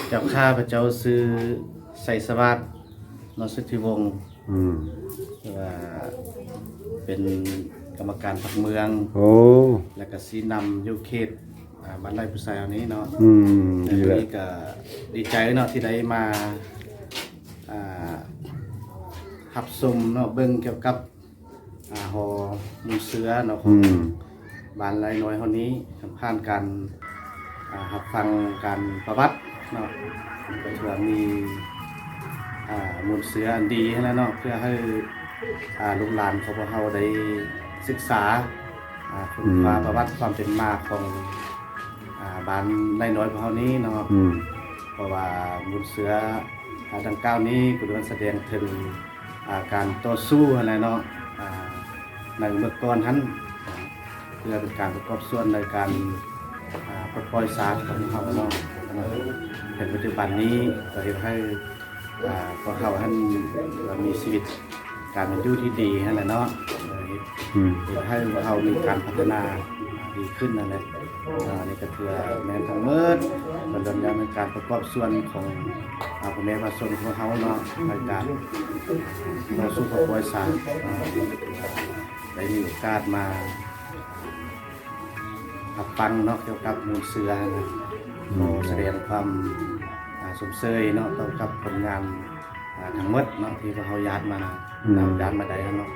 ເຈົ້າ ຂ້າພະເຈົ້າຊື່ໄຊສະຫວາດ ເນາະ ສຸດທິວົງ ອືມ ທີ່ວ່າເປັນກຳມະການພັກເມືອງ ໂອ້ ແລ້ວກະຊີ້ນຳຢູ່ເຂດ ອ່າ ບ້ານໄລ່ຜູ້ຊາຍເຮົານີ້ເນາະ ອືມ ແລ້ວມື້ນີ້ກະດີໃຈເນາະ ທີ່ໄດ້ມາ ອ່າ ຮັບຊົມເນາະ ເບິ່ງກ່ຽວກັບ ອ່າ ຫໍມູນເສືອເນາະ ຂອງ ອືມ ບ້ານໄລ່ນ້ອຍເຮົານີ້ ຜ່ານການ ອ່າ ຮັບຟັງການປະຫວັດເນາະ ກະຖືວ່າມີ ອ່າ ມູນເສືອອັນດີຫັ້ນແຫຼະເນາະ ເພື່ອໃຫ້ ອ່າ ລູກຫຼານຂອງພວກເຮົາໄດ້ສຶກສາ ອ່າ ຄົ້ນຄວ້າ ອືມ ປະຫວັດຄວາມເປັນມາຂອງ ອ່າ ບ້ານໄລ່ນ້ອຍພວກເຮົານີ້ເນາະ ອືມ ເພາະວ່າມູນເສືອ ອ່າ ດັ່ງກ່າວນີ້ກໍລ້ວນສະແດງເຖິງ ອ່າ ການຕໍ່ສູ້ຫັ້ນແຫຼະເນາະ ອ່າ ໃນເມື່ອກ່ອນຫັ້ນ ເພື່ອເປັນການປະກອບສ່ວນໃນການ ອ່າ ປົດປ່ອຍຊາດຂອງພວກເຮົາເນາະ ເຖິງປັດຈຸບັນນີ້ກໍເຮັດໃຫ້ ອ່າ ພວກເຮົາຫັ້ນມີຊີວິດການເປັນຢູ່ທີ່ດີຫັ້ນແຫຼະເນາະ ເຮັດ ອືມ ເຮັດໃຫ້ພວກເຮົາມີການພັດທະນາດີຂຶ້ນຫັ້ນແຫຼະ. ອ່າ ນີ້ກໍເພື່ອແມ່ນທັງໝົດ ກໍເລື່ອງໃນການປະກອບສ່ວນຂອງ ອ່າ ພໍ່ແມ່ປະຊາຊົນຂອງເຮົາເນາະ ໃນການຕໍ່ສູ້ເພື່ອປ່ອຍຊາດ ອ່າ ໄດ້ມີໂອກາດມາຮັບຟັງເນາະ ກ່ຽວກັບມູນເສືອນະ ອືມ ກໍສະແດງຄວາມ ອ່າ ຊົມເຊີຍເນາະ ຕໍ່ກັບຜົນງານ ອ່າ ທັງໝົດເນາະ ທີ່ພວກເຮົາຢາດມາ ອືມ ນຳຢາດມາໄດ້ຫັ້ນເນາະ.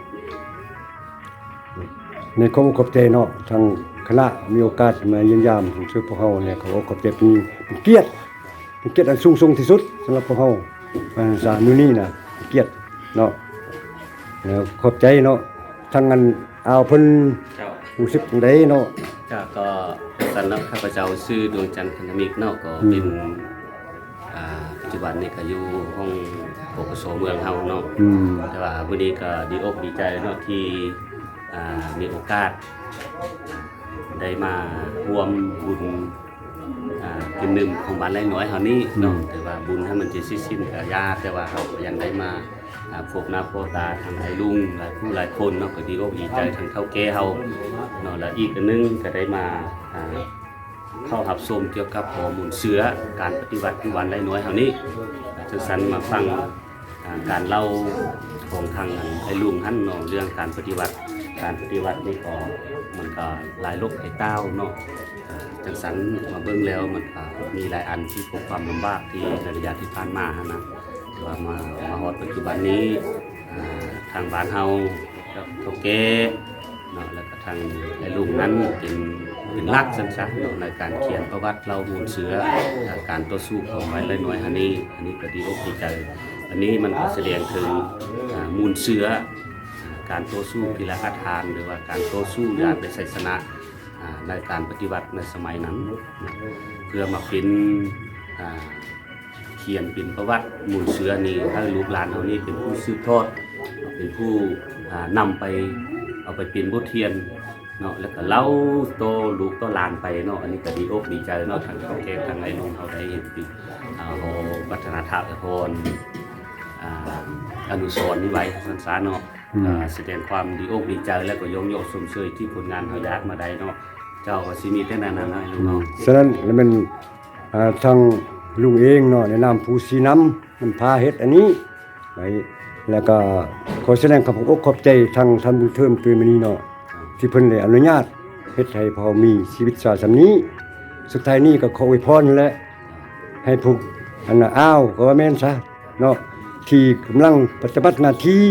ໃນຄວາມຂອບໃຈເນາະ ທາງຄະນະມີໂອກາດມາຢ້ຽມຢາມຊົມເຊີຍພວກເຮົາ ແລະ ຂໍຂອບໃຈເປັນ ເປັນກຽດ ເປັນກຽດອັນສູງສົ່ງທີ່ສຸດສຳລັບພວກເຮົາ ອາ ສາ ມື້ນີ້ນະ ເປັນກຽດເນາະ ແລ້ວຂອບໃຈເນາະ ທາງອັນ ອາວເພິ່ນ ເຈົ້າ ຮູ້ສຶກຈັ່ງໃດເນາະ? ເຈົ້າ ກໍຈັ່ງຊັ້ນເນາະ ຂ້າພະເຈົ້າຊື່ ດວງຈັນ ພັນທະມິດເນາະ ກໍ ອືມ ເປັນ ອ່າ ປັດຈຸບັນນີ້ກໍຢູ່ຫ້ອງ ປກສ ເມືອງເຮົາເນາະ ອືມ ແຕ່ວ່າມື້ນີ້ກໍດີອົກດີໃຈເນາະ ທີ່ ອ່າ ມີໂອກາດ ໄດ້ມາຮ່ວມບຸນ ອ່າ ກິນດື່ມຂອງບ້ານໄລ່ນ້ອຍເຮົານີ້ເນາະ ອືມ ແຕ່ວ່າບຸນຫັ້ນມັນຈະຊິສິ້ນກະຢ່າ ແຕ່ວ່າເຮົາກໍຍັງໄດ້ມາ ອ່າ ພົບໜ້າພົບຕາທັງອ້າຍລຸງຫຼາຍຜູ້ຫຼາຍຄົນເນາະ ກໍດີອົກດີໃຈທັງເຖົ້າແກ່ເຮົາເນາະ ແລະ ອີກອັນໜຶ່ງກໍໄດ້ມາ ອ່າ ເຂົ້າຮັບຊົມກ່ຽວກັບຫໍມູນເສືອ ການປະຕິວັດຢູ່ບ້ານໄລ່ນ້ອຍເຮົານີ້ ຈັ່ງຊັ້ນມາຟັງ ອ່າ ການເລົ່າຂອງທາງອັນໄອ້ລຸງຫັ້ນເນາະ ເລື່ອງການປະຕິວັດ ການປະຕິວັດນີ້ກໍມັນກໍຫຼາຍລົບຫຼາຍຕ້າວເນາະ ຈັ່ງຊັ້ນມາເບິ່ງແລ້ວມັນກໍມີຫຼາຍອັນທີ່ພົບຄວາມລຳບາກທີ່ໃນໄລຍະທີ່ຜ່ານມາຫັ້ນນະ ແຕ່ວ່າມາ ມາຮອດປັດຈຸບັນນີ້ ອ່າ ທາງບ້ານເຮົາກັບເຖົ້າແກ່ເນາະ ແລ້ວກໍທາງໄອ້ລຸງນັ້ນເປັນ ເປັນຫຼັກຊັ້ນຊະເນາະ ໃນການຂຽນປະຫວັດເລົ່າມູນເສືອ ອ່າ ການຕໍ່ສູ້ຂອງໄມ້ໄລ່ນ້ອຍຫັ້ນນີ້ ອັນນີ້ກໍດີອົກດີໃຈ ອັນນີ້ມັນກໍສະແດງເຖິງ ອ່າ ມູນເສືອ ການຕໍ່ສູ້ທີ່ລະອາດຫານ ຫຼືວ່າການຕໍ່ສູ້ຢ່າງໄດ້ໄຊຊະນະ ອ່າ ໃນການປະຕິວັດໃນສະໄໝນັ້ນ ເພື່ອມາເປັນ ອ່າ ຂຽນເປັນປະຫວັດມູນເສືອນີ້ ໃຫ້ລູກຫຼານເຮົານີ້ເປັນຜູ້ສືບທອດ ເປັນຜູ້ ອ່າ ນຳໄປ ເອົາໄປເປັນບົດຮຽນເນາະ ແລ້ວກໍເລົ່າຕໍ່ລູກຕໍ່ຫຼານໄປເນາະ ອັນນີ້ກໍດີອົກດີໃຈເນາະ ທາງເຖົ້າແກ່ທາງໄອ້ລຸງເຮົາໄດ້ເຮັດເປັນ ອ່າ ຫໍວັດທະນະທະນະພອນ ອ່າ ອະນຸສອນນີ້ໄວ້ຊັ້ນຊະເນາະ ອືມ ອ່າ ສະແດງຄວາມດີອົກດີໃຈ ແລ້ວກໍຍ້ອງຍໍຊົມເຊີຍທີ່ຜົນງານເຮົາຢາດມາໄດ້ເນາະ ເຈົ້າ ກໍຊິມີແຕ່ນັ້ນນະເນາະ ອືມ ເນາະ ສະນັ້ນລະແມ່ນ ອ່າ ທາງລຸງເອງເນາະ ໃນນາມຜູ້ຊີ້ນຳ ນຳພາເຮັດອັນນີ້ໄວ້ ແລ້ວກໍຂໍສະແດງຄວາມຂອບອົກຂອບໃຈທາງທ່ານບຸນເທີມ ຕຸຍມະນີເນາະ ທີ່ເພິ່ນໄດ້ອະນຸຍາດເຮັດໃຫ້ພວກເຮົາມີຊີວິດຊາສ່ຳນີ້ ສຸດທ້າຍນີ້ກໍຂໍອວຍພອນແຫຼະ ໃຫ້ພວກອັນນ່າ ອ້າວ ກໍວ່າແມ່ນຊະເນາະ ທີ່ກຳລັງປະຕິບັດໜ້າທີ່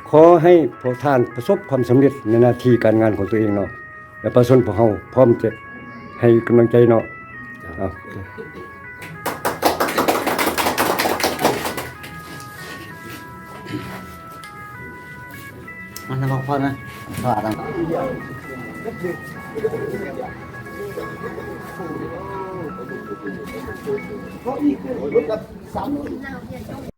ຂໍໃຫ້ພວກທ່ານປະສົບຄວາມສຳເລັດໃນໜ້າທີ່ການງານຂອງຕົວເອງເນາະ ແລະ ປະຊາຊົນພວກເຮົາພ້ອມຈະໃຫ້ກຳລັງໃຈເນາະ. ເອົາ ມານຳພັກຜ່ອນນະ ສະຫວາດນະ.